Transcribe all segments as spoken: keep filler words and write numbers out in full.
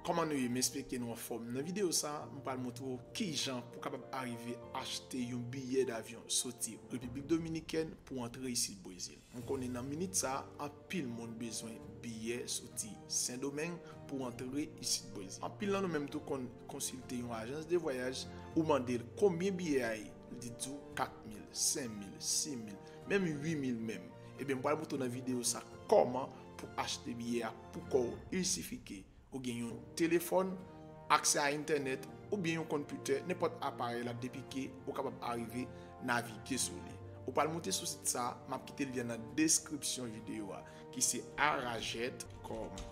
Kòman nou ye? M espere ke nou anfòm. Nan videyo sa a, m pral montre w kijan pou w kapab arive achte yon biyè davyon soti Repiblik Dominikèn pou antre isit Brezil. M konnen nan minit sa a, anpil moun bezwen biyè soti Sendomeng pou antre isit Brezil. Anpil nan nou menm tou konn konsilte yon ajans de vwayaj, ou mande l konbyen biyè a ye, li di w kat mil, senk mil, sis mil, menm uit mil menm. Ebyen, m pral montre w nan videyo sa kòman pou achte biyè a pou kò w. Il sifi ke ou gen yon telefòn, aksè a entènèt, oubyen yon konpitè, nenpòt aparèy la, depi ke ou kapab arive navige sou li. Ou pral monte sou sit sa, m ap kite lyen nan deskripsyon videyo a, ki se arajet kòm.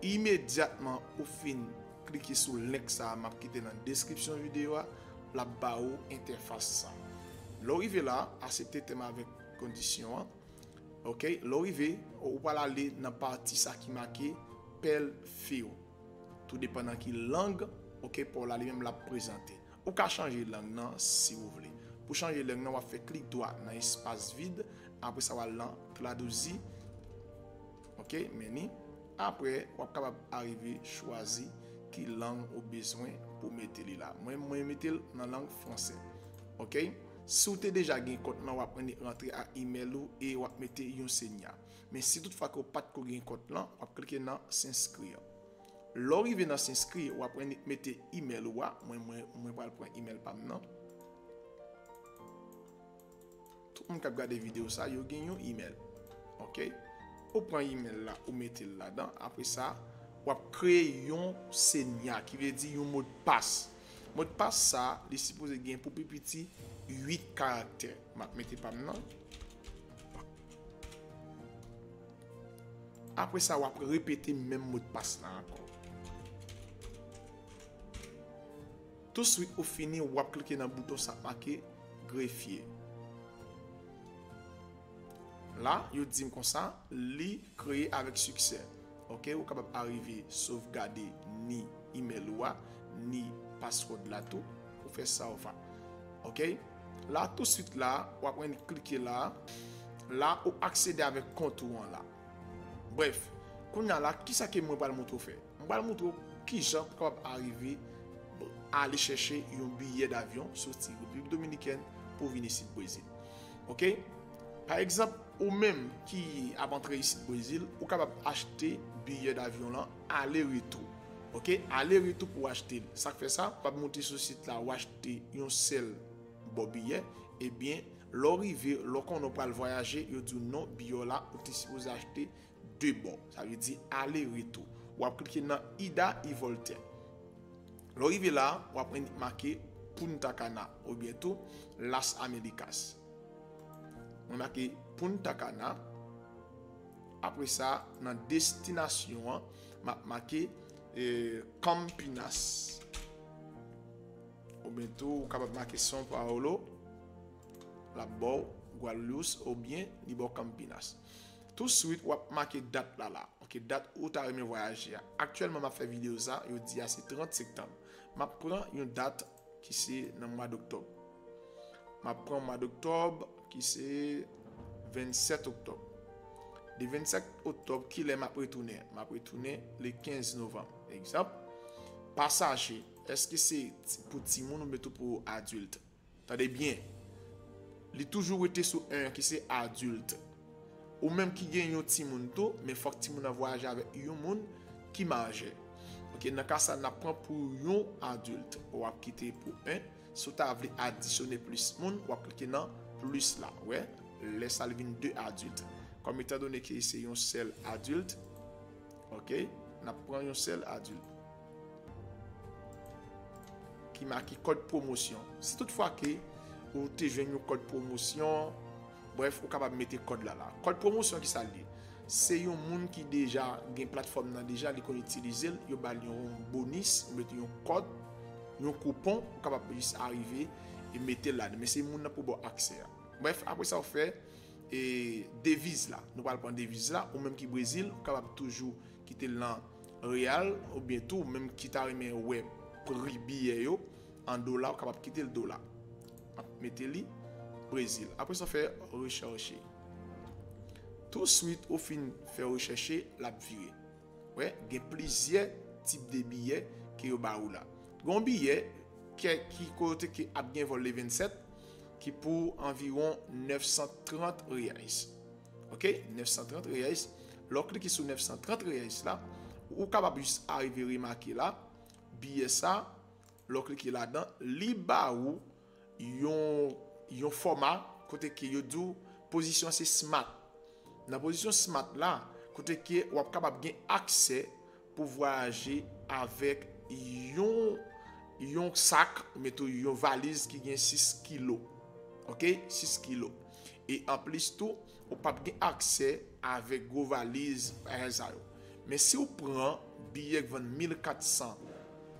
Imedyatman ou fin klike sou link sa, m ap kite nan deskripsyon videyo a, l ap ba ou entèfas sa. Lè w rive la, aksepte tèm avèk kondisyon an. Ok, lè w rive, ou pral ale nan pati sa ki make Pèl Fiyo. Tou depandan ki lang, ok, pa w la li menm l ap prezante. Ou ka chanje lang nan si ou vle. Pou chanje lang nan, w ap fè klik dwa nan espas vid, apre sa w al nan traduzir, ok, meni. Apre, w ap kapab arive chwazi ki lang ou bezwen pou mete li la. Mwen, mwen mete l nan lang fransè. Ok? Si w te deja gen kont lan, w ap rantre ak imèl ou e w ap mete yon senya. Men si toutfwa ke w pa t ko gen kont lan, w ap klike nan s'inscrire. Lè w rive nan s'inscrire, w ap rantre mete imèl ou a. Mwen, mwen, mwen pral pran imèl pa m nan. Tout moun k ap gade videyo sa, yo gen yon imèl. Ok? Ou pran imèl la, ou mete l ladan. Apre sa, w ap kreye yon senya, ki vle di yon modpas. Modpas sa, li sipoze gen pou pi piti uit karaktè. M ap mete pa m nan. Apre sa, w ap repete menm modpas la ankò. Touswit ou fini, w ap klike nan bouton sa k make grefye. La, yo di m konsa, li kreye avèk siksè. Ok, ou kapab arive sovgade ni imèl ou a, ni password la tou. Ou fè sa ou va. Ok? La, touswit la, w ap rann klike la. La, ou aksede avèk kont ou an la. Brèf, kounye a la, kisa ke mwen pral montre w fè? Mwen pral montre w kijan pou kapab arive ale chèche yon biyè davyon soti Repiblik Dominikèn pou vin isit Brezil. Ok? Pa egzanp, ou menm ki ap antre isit Brezil, ou kapab achte biyè davyon lan ale retou. Ok? Ale retou pou w achte l. Sa k fè sa? W ap monte sou sit la, w achte yon sèl bò biyè. Ebyen, lè w rive, lè w konnen w pral vwayaje, yo di w non, biyè w la, ou te sipoze achte de bò. Sa vle di ale retou. W ap klike nan Ida e Voltaire. Lè w rive la, w ap rann make Punta Cana oubyen tou Las Américas. Mwen make Punta Cana. Apre sa, nan destinasyon an, m ap make, eh, Campinas. Oubyen tou, ou kapab make São Paulo. L ap ba w Guarulhos oubyen li ba w Campinas. Touswit, w ap make dat la la. Ok, dat ou ta renmen vwayaje a. Aktyèlman, m ap fè videyo sa, yo di a se trant septanm. M ap pran yon dat ki se nan mwa doktòb. M ap pran mwa doktòb ki se vennsèt oktòb. De vennsèt oktòb, kilè m ap retounen? M ap retounen le kenz novanm. Egzanp, pasaje, èske se ti-, pou timoun oubyen tou pou adilt? Tande byen. Li toujou rete sou en an ki se adilt. Ou menm ki gen yon timoun tou, men fòk timoun nan vwayaje avèk yon moun ki majè. Ok, nan ka sa, n ap pran pou yon adilt. W ap kite pou en. Si w ta vle adisyone plis moun, w ap klike nan plis la. Wè, lè sa li vin de adilt. Kòm etandone ke se yon sèl adilt, ok, n ap pran yon sèl adilt ki make kòd pwomosyon. Si toutfwa ke ou te jwenn yon kòd pwomosyon, brèf, ou kapab mete kòd la la. Kòd pwomosyon, ki sa l ye? Se yon moun ki deja gen platfòm nan deja, li konn itilize l, yo ba l yon bonis, ou mete yon kòd, yon koupon, ou kapab jis arive e mete l ladan. Men se moun nan pou ba w aksè a. Brèf, apre sa, ou fè, e, deviz la. Nou pral pran deviz la, ou menm ki Brezil, ou kapab toujou kite l nan reyal, oubyen tou, ou menm ki ta renmen wè pri biyè yo an dola, ou kapab kite l dola. M ap mete li Brezil. Apre sa, fè rechèche. Touswit, ou fin fè rechèche, l ap vire. Wè, gen plizyè tip de biyè ke yo ba ou la. Gen yon biyè ki, ki kote ke ap gen vòl le vennsèt, ki pou anviwon nèf san trant reais. Ok, nèf san trant reais. Lè w klike sou nèf san trant reais la, ou kapab jis arive remake la, biyè sa, lè w klike ladan, li ba ou yon, yon fòma kote ke yo di w pozisyon se smart. Nan pozisyon smart la, kote ke w ap kapab gen aksè pou vwayaje avèk yon, yon sak, oubyen tou yon valiz ki gen sis kilo. Ok? Sis kilo. E anplis tou, ou p ap gen aksè avèk gwo valiz, bagay sa yo. Men si w pran biyè k vann mil kat san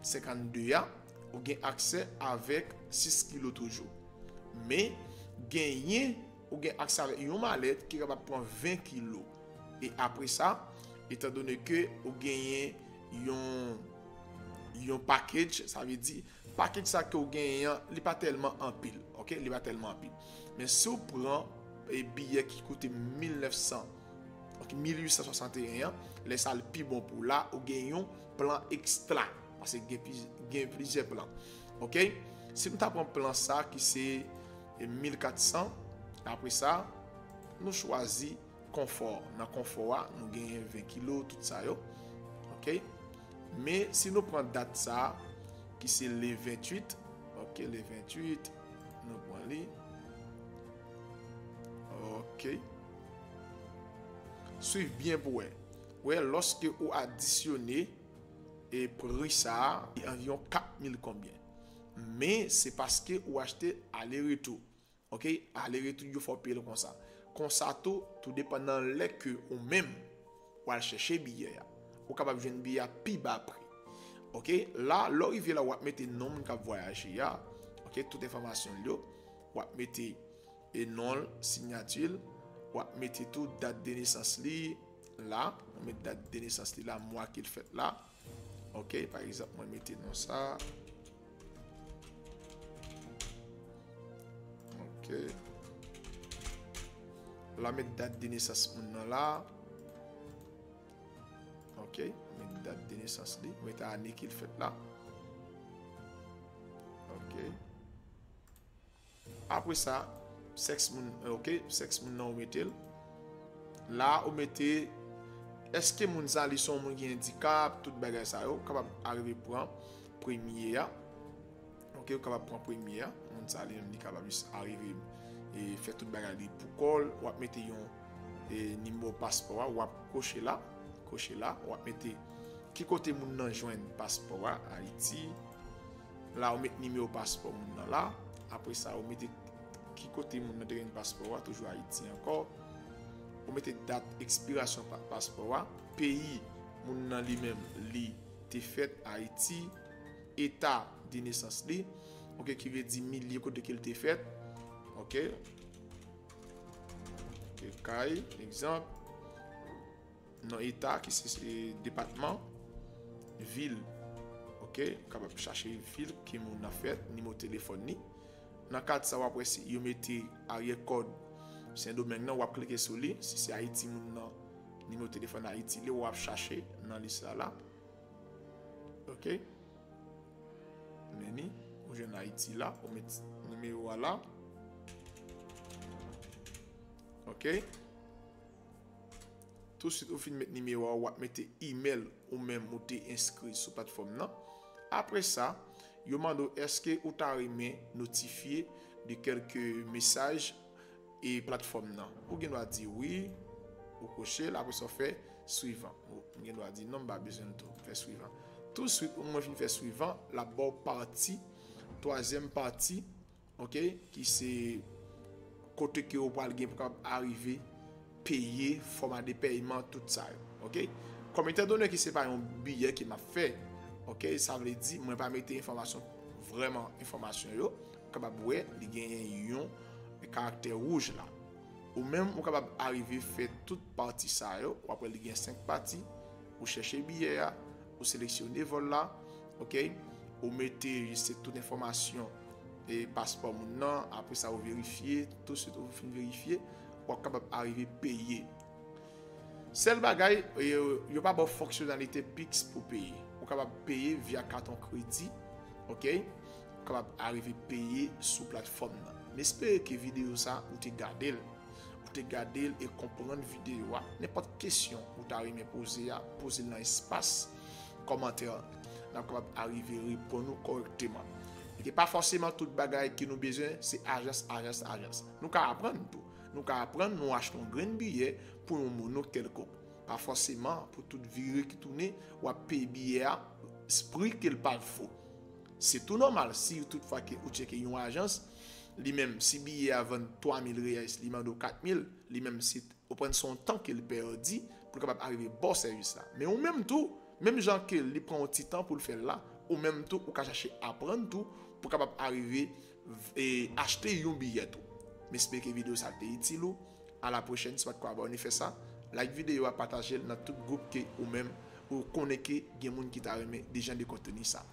senkannde a, ou gen aksè avèk sis kilo toujou. Men, genyen, ou gen aksè avèk yon malèt ki kapab pran ven kilo. E apre sa, etandone ke ou genyen yon, yon package, sa vle di, package sa ke w genyen an, li pa tèlman anpil, ok? Li pa tèlman anpil. Men si w pran, e, biyè ki koute mil nèf san, ok, mil uit san swasanteyen an, lè sa l pi bon pou w la, ou gen yon plan ekstra. Paske gen pliz-, gen plizyè plan. Ok? Si nou ta pran plan sa ki se, e, mil kat san, apre sa, nou chwazi konfò. Nan konfò a, nou genyen ven kilo, tout sa yo. Ok? Men si nou pran dat sa, ki se le ventuit, ok, le ventuit, nou pran li. Ok. Swiv byen pou wè. Wè, lòske ou adisyone e pri sa a, li anviwon kat mil konbyen. Men se paske ou achte ale retou. Ok? Ale retou, yo fè w peye l konsa. Konsa tou, tou depann nan lè ke ou menm w al chèche biyè a, ou kapab jwenn biyè a pi ba pri. Ok? La, lè w rive la, w ap mete non moun k ap vwayaje a. Ok? Tout enfòmasyon l yo. W ap mete e non l, siyati l. W ap mete tou dat de nesans li la. W ap mete dat de nesans li la, mwa ke l fèt la. Ok, pa egzanp, mwen mete non sa. Ok. La, met dat de nesans moun nan la. Ok, met dat de nesans li. Met ane ke l fèt la. Ok. Apre sa, sèks moun, ok, sèks moun nan ou mete l. La, ou mete, èske moun sa li se yon moun ki andikap, tout bagay sa yo, ou kapab arive pran premye a. Ok, ou kapab pran premye a. Moun sa li menm li kapab jis arive e fè tout bagay li pou kò l. W ap mete yon e, nimewo paspò a, w ap koche la, koche la, w ap mete ki kote moun nan jwenn paspò a, Ayiti. La, ou met nimewo paspò moun nan la. Apre sa, ou mete ki kote moun nan te jwenn paspò a, toujou Ayiti ankò. Ou mete dat ekspirasyon pa-, paspò a, peyi moun nan li menm li te fèt, Ayiti, eta de nesans li, ok, ki vle di milye kote ke l te fèt, ok. Ok, kay, egzanp. Non eta ki se, se depatman, vil. Ok, ou kapab chache vil ke moun nan fèt, nimewo telefòn li. Nan kat sa, w ap wè si yo mete aryè kòd Sendomeng nan, w ap klike sou li. Si se Ayiti moun nan, nimewo telefòn Ayiti li, w ap chache nan lis la la. Ok. Men ni, ou jwenn Ayiti la, ou met nimewo a la. Ok. Tousuit ou fin met nimewo a, w ap mete imèl ou menm ou te enskri sou platfòm nan. Apre sa, yo mande w èske ou ta renmen notifye de kèlke mesaj e platfòm nan. Ou gen dwa di wi, ou koche l, apre sa w fè swivan. Ou gen dwa di non, m pa bezwen l tou, fè swivan. Tousuit, ou mwen fin fè swivan, l ap ba w pati, twazyèm pati, ok, ki se kote ke ou pral gen pou kapab arive peye, fòma de pèyman, tout sa yo, ok? Kòm etandone ke se pa yon biyè ke m ap fè, ok, sa vle di mwen pa mete enfòmasyon, vrèman enfòmasyon yo, ou kapab wè li genyen yon karaktè wouj la. Ou menm, ou kapab arive fè tout pati sa yo, w ap wè li gen senk pati, ou chèche biyè a, ou seleksyone vòl la, ok, ou mete jis tout enfòmasyon e paspò moun nan, apre sa ou verifye, tousuit ou fin verifye, w ap kapab arive peye. Sèl bagay, yo, yo pa ba w fonksyonalite Pix pou peye. Ou kapab peye via katon kredi, ok? Kapab arive peye sou platfòm nan. M espere ke videyo sa ou te gade l. Ou te gade l e konprann videyo a. Nenpòt kesyon ou ta renmen poze a, poze l nan espas kòmantè an. N ap kapab arive reponn ou kòrèkteman. E ke pa fòseman tout bagay ke nou bezwen, se ajans, ajans, ajans. Nou ka aprann tou. Nou ka aprann, nou achte yon grenn biyè pou yon mono kèlkonk. Pa fòseman pou tout vire ki tounen, w ap peye biyè a pri ke l pa vo. Se tou nòmal si toutfwa ke ou tcheke yon ajans, li menm, si biyè a vann twa mil reyais, li mande w kat mil, li menm, si ou pran son tan ke l pèdi pou l kapab arive ba w sèvis la. Men ou menm tou, menm jan ke li pran yon ti tan pou l fè l la, ou menm tou, ou ka chache aprann tou pou kapab arive e, achte yon biyè tou. M espere ke videyo sa te itil ou. A la pwochèn, si w pa t ko abòne, fè sa. Like videyo a, pataje l nan tout gwoup ke ou menm ou konnen ke gen moun ki ta renmen de jan de konteni sa.